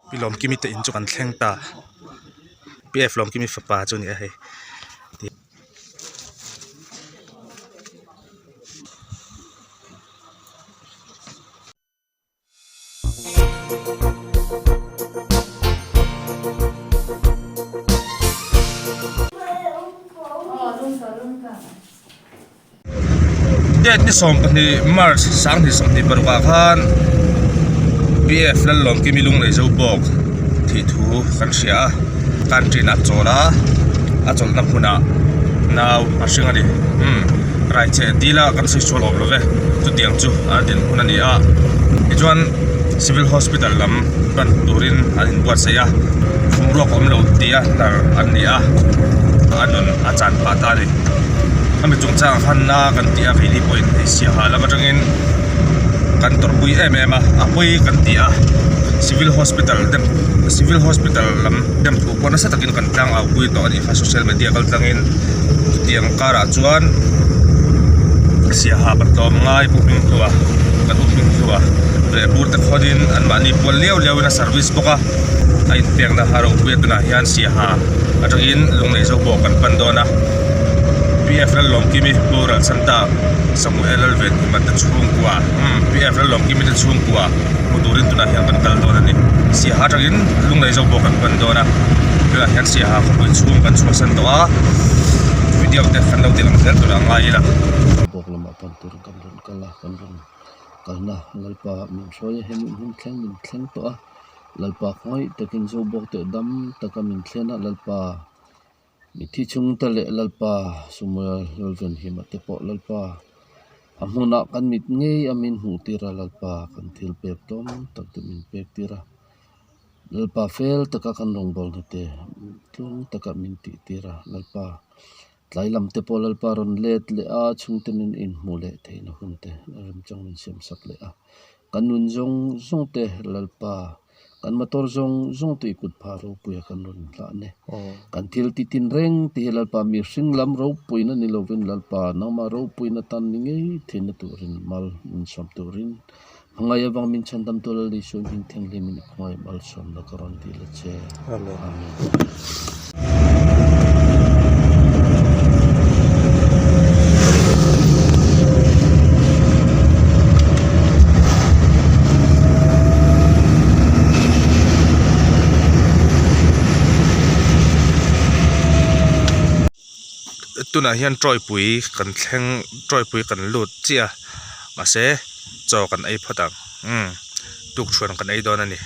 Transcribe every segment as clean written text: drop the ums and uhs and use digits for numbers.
Pi Lawmkimi te in chu kan thleng ta Pi F Lawmkimi fapa chu a ni a hei. Date ni 12 March 2026 ah khan PF Lallawmkimi Lunglei zo bawk thih thu kan hria a canteen a chawl a a chawlhna hmunah nau a hring a ni umm raicheh dil a kan sawi sual awm lo ve chutiang chu a din hun a ni a tichuan civil hospital lam pan turin an inbuatsaih a khumruak awm lo tia hnar an ni a a nun a chan phah ta a ni ami chungchangah khan na kan tih a keini pawhin hei siaha lam atangin kan tawrhpui em em a a pawi kan ti a civil hospital te civil hospital lam dem thu pawh nasa takin kan tlang au pui tawh a nih kha social media kal tlangin chutiang karah chuan siaha kan tlawm ngai pu hming hlua kan u hming hlua leh bur te khawnin anmahni pual liau liau in a service bawk a a inpekna a ropui a tunah hian siaha atangin lunglei zo pawh kan pan dawn a P_F Lallawmkimi boral chhan ta Samuel Lalvenhima te chhungkua umm P_F Lallawmkimi te chhungkua hmu turin tunah hian kan kal dawn a ni siaha atangin lunglei zo pawh kan pan dawn a tunah hian siaha khawpui chhung kan chhuahsan tawh a video te kan lo ti lang zel tur a ngai ila. Bawk lamah pan turin kan rawn kal a kan rawn kalna Lalpa min hruai a hemi hmun thleng min thleng tawh a Lalpa khawngaih takin zo bawk teh dam taka min thlen a Lalpa Mitthi chhungte leh Lalpa Samuel Lalvenhima te pawh Lalpa a hmunah kan mit ngei a min hmuh tir a Lalpa kan thil pek tlawm tak te min pek tir a Lalpa fel taka kan rawngbawlna te tlawm taka min tih tir a Lalpa tlai lam te pawh Lalpa rawn let leh a chhungte min inhmuh leh theihna hun te remchang min siam sak leh a kan nun zawng zawng te Lalpa. Kan motor zawng zawng tui kut phah ropuia kan rawn hlah a ni. Kan thil ti tin reng te hi Lalpa mihring lam ropuina ni lovin Lalpa nangmah ropuina tan ni ngei theihna turin mal min sawm turin hmangaih avang min chhandam tu Lal Isua hming thianghlimin i khawngaih malsawmna ka rawn dil a che. Amen. Tunah hian tawipui kan thleng tawipui kan lut chiah a mahse chaw kan ei phawt ang umm tukṭhuan kan ei dawn a ni.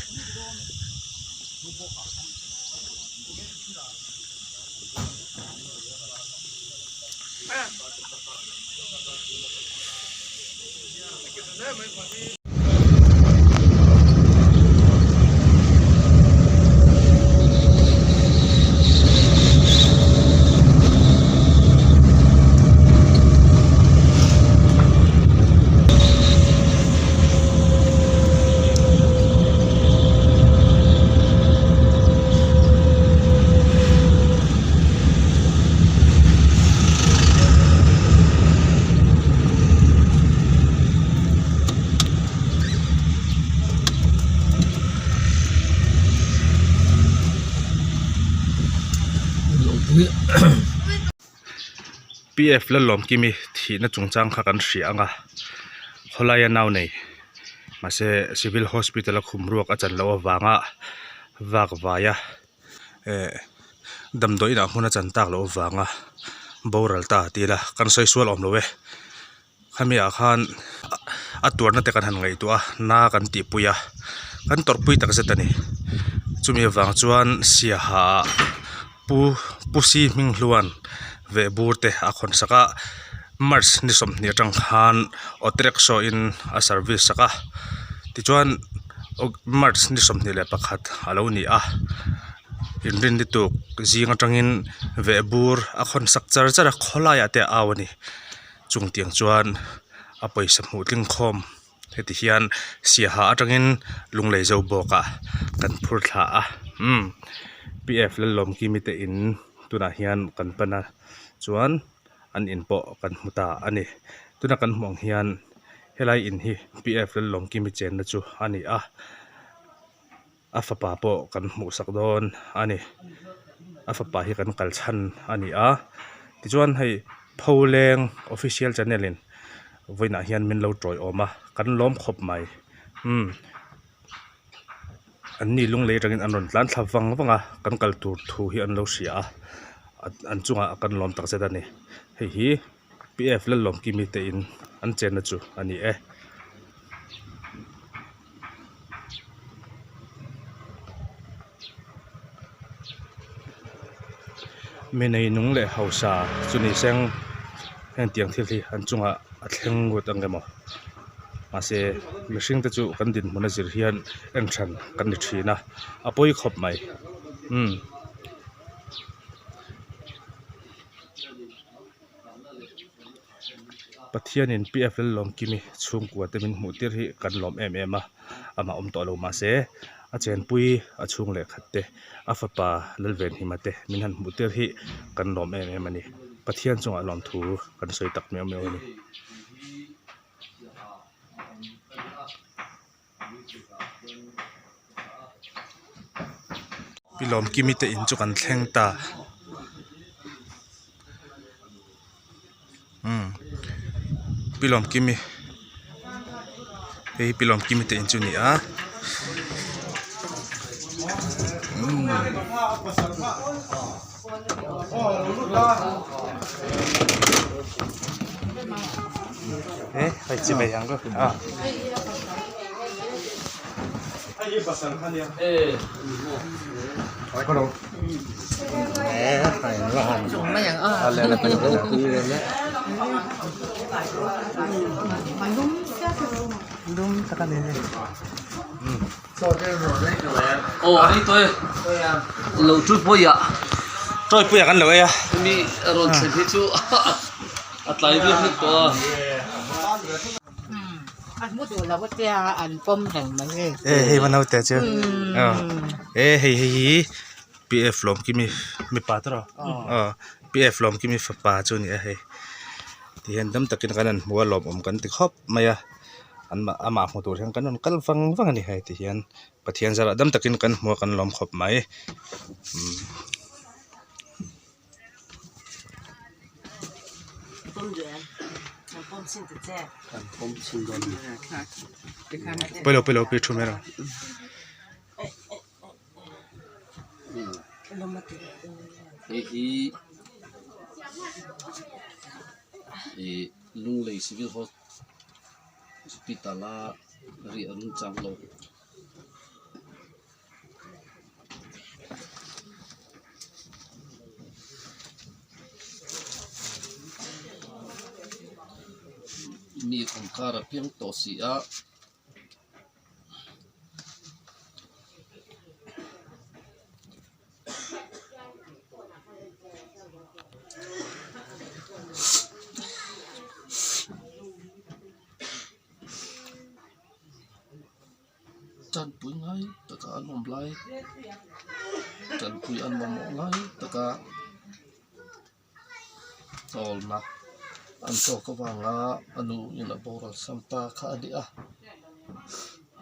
P_F Lallawmkimi thihna chungchang kha kan hria ang a khawlaia nau nei mahse civil hospital a khum ruak a chan loh avanga vak vaia eh damdawi inah hmun a chan tak loh avanga boral ta tih ila kan sawi sual awm lo e khami ah khan a tuarna te kan han ngaihtuah a na kan tihpui a kan tawrhpui tak zet a ni chumi avang chuan siaha ah pu pu si hming hluan veh bur te a khawn sak a march ni 20 atang khan auto rickshaw in a service sak a tichuan march ni 21 a lo ni a inrin ni tuk zing atangin veh bur a khawn sak char char a khawlai ah te a au a ni chung tiang chuan a pawisa hmuh tling khawm heti hian siaha atangin lunglei zo bawk ah kan phur thla a umm P_F Lallawmkimi te in tunah hian kan pan a chuan an in pawh kan hmu ta a ni tuna kan hmuh ang hian helai in hi P_F Lallawmkimi chenna chu a ni a. A fapa pawh kan hmuh sak dawn a ni a fapa hi kan kal chhan a ni a tichuan hei pholeng official channel in vawiinah hian min lo tawiawm a kan lawm khawp mai umm an ni lunglei atangin an rawn tlan thla vang vang a kan kal tur thu hi an lo hria a an chungah kan lawm tak zet a ni hei hi. P_f Lallawmkimi te in an chenna chu a ni e. Mi nei nung leh hausa chu ni seng hengtiang thil hi an chungah a thleng ngut ang emaw mahse mihring te chu kan dinhmun a zir hian en hran kan ni thin a a pawi khawp mai umm. Pathianin PF Lallawmkimi chhungkua te min hmuh tir hi kan lawm em em a, amah awm tawh lo mahse a chenpui a chhung leh khat te a fapa Lalvenhima te min han hmuh tir hi kan lawm em em a ni. Pathian chungah lawmthu kan sawi tak meuh meuh a ni. Pi Lawmkimi te in chu kan thleng ta umm Pi Lawmkimi hei hi Pi Lawmkimi te in chu a ni a umm. Tawipuia kan lo ei a. E hei va naute chu e hei hei hi PF Lawmkimi mipa te rawh aw PF Lawmkimi fapa chu a ni a hei tihian dam takin kan han hmu a lawmawm kan ti khawp mai a an mah amah hmu tur hian kan rawn kal vang vang a ni hei tihian Pathian zarah dam takin kan hmu a kan lawm khawp mai. Pawilo pawilo pi thu mai rawh. Hei hi ih Lunglei Civil Hospital a riah an chang lo. Mi kawngkhar a piang tawh si a. Tanpui ngai taka an awm lai tanpui an mamawh lai taka tawlna an tawk avanga a nu in a boral sam ta kha a ni a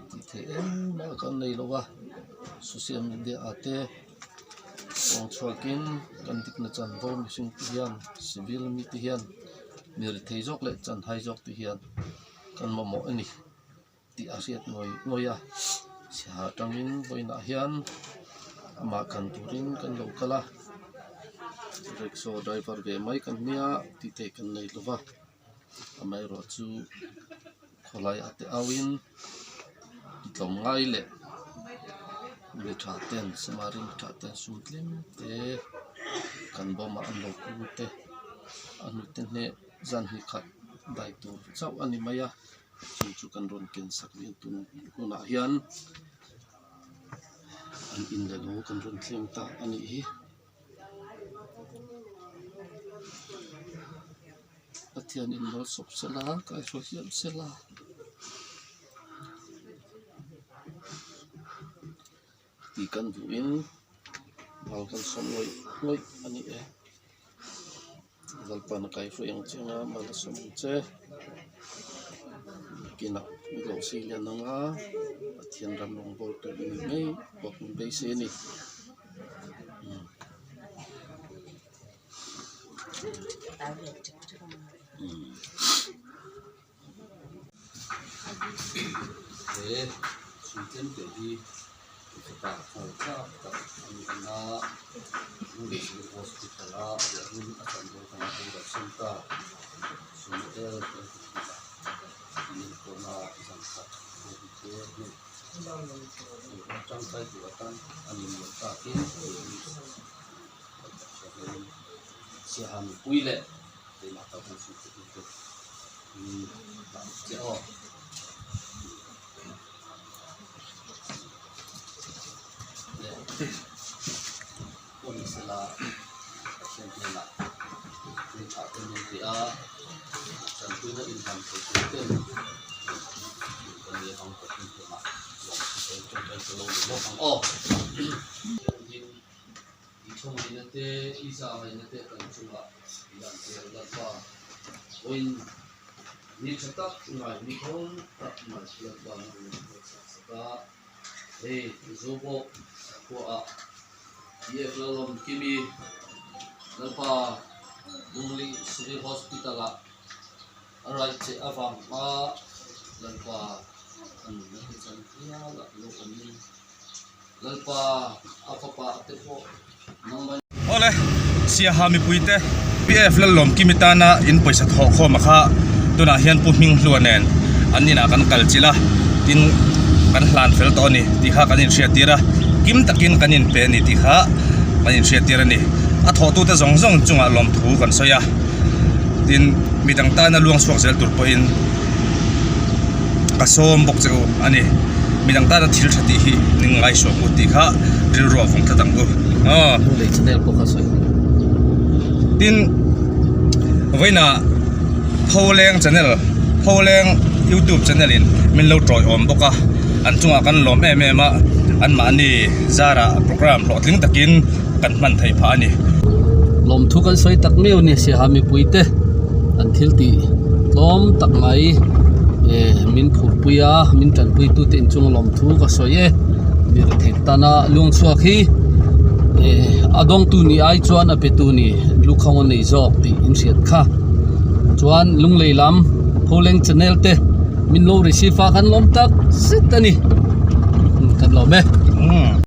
tih theih engmah kan nei lo va social media ah te kawng chhuakin kan dikna chanvo mihring te hian civil mite hian mi rethei zawk leh chanhai zawk te hian kan mamawh a ni tih a hriat ngawih ngawih a chhiah atangin vawiinah hian amah kan turin kan lo kal a rickshaw driver ve mai kan nia tih theih kan nei lo va amaherawh chu khawlaiah te auin tlawmngai leh mi tha ten samari mi tha ten sum tlem te kan bawmah an lo pu te a hnute hneh zan hnih khat dai tur chauh a ni mai a. Chu chu kan rawn ken sak ve tun hunah hian an in leh lo kan rawn thleng ta a nih hi. Pathian in malsawp sela kaihhruai hial sela. Tih kan duhin mal kan sawm ngawih ngawih a ni e. Lalpan a kaihhruai ang che anga mal a sawm ang che. Kinah. I lo sei lian ang a, Pathian ram rawngbawl tur i ni ngei bawk min beisei a ni. He sumtlem te hi fapa nghal tlak tak a ni ang a, Lunglei Civil Hospital a riahhmun a chan dawn khan a boral san ta, Sumel kan ti thin a, an inkawna zan khat hun te hnu ram tangkai tur atan a ni nuam takin Siaha mipui leh keimah tak hian chhungkaw hi te min dah che aw. Leh pawh ni sela Pathian hnenah min thah te min ti a, tanpuina inhlan thei tur ten kan ni ang Pathian hnenah lawmthu tawngtai ka lo ni bawk ang aw. I thawngaihna te, i zahngaihna te kan chungah i lan tir Lalpa. Vawiin ni tha tak ngai, ni hawn tak ngai Lalpa nang min hmuhchhuak sak a. Hei Zobawk khuaah PF Lalawm Kimi Lalpa Lunglei Civil Hospital-ah a raih che avang a Lalpa a nunna te chan hial a lo awmin Lalpa a fapa te pawh nangmah. Awle, Siaha mipuite PF Lallawmkimi tana in pawisa thawh khawm a kha tunah hian Pu Hminghlua nen an inah kan kal chilh a, tin kan hlan fel tawh a ni tih kha kan inhriattir a, kim takin kan inpe a ni tih kha kan inhriattir a ni. A thawhtute zawng zawng chungah lawmthu kan sawi a, tin midang tana luang chhuak zel tur pawhin. Ka sawm bawk che u a ni. Midang tana thil tha tih hi ning ngai suak u tih kha rilru a vawng tlat ang u. Aw. Lei channel pawh kha sawi. Tin, vawiinah Pholeng channel, Pholeng YouTube channel in min lo tawiawm bawk a, an chungah kan lawm em em a, anmahni zarah program hlawhtling takin kan hman theih phah a ni. Lawmthu kan sawi tak miau ni Siaha mipuite an thil tih tlawm tak mai eh min phurpui a min tanpui tute inchunga lawmthu ka sawi e mi rethei tana lung chhuak hi eh a dawngtu ni ai chuan a petu ni lukhang a nei zawk tih in hriat kha chuan lunglei lam pholeng channel te min lo receive a kan lawm tak zet a ni kan lawm e.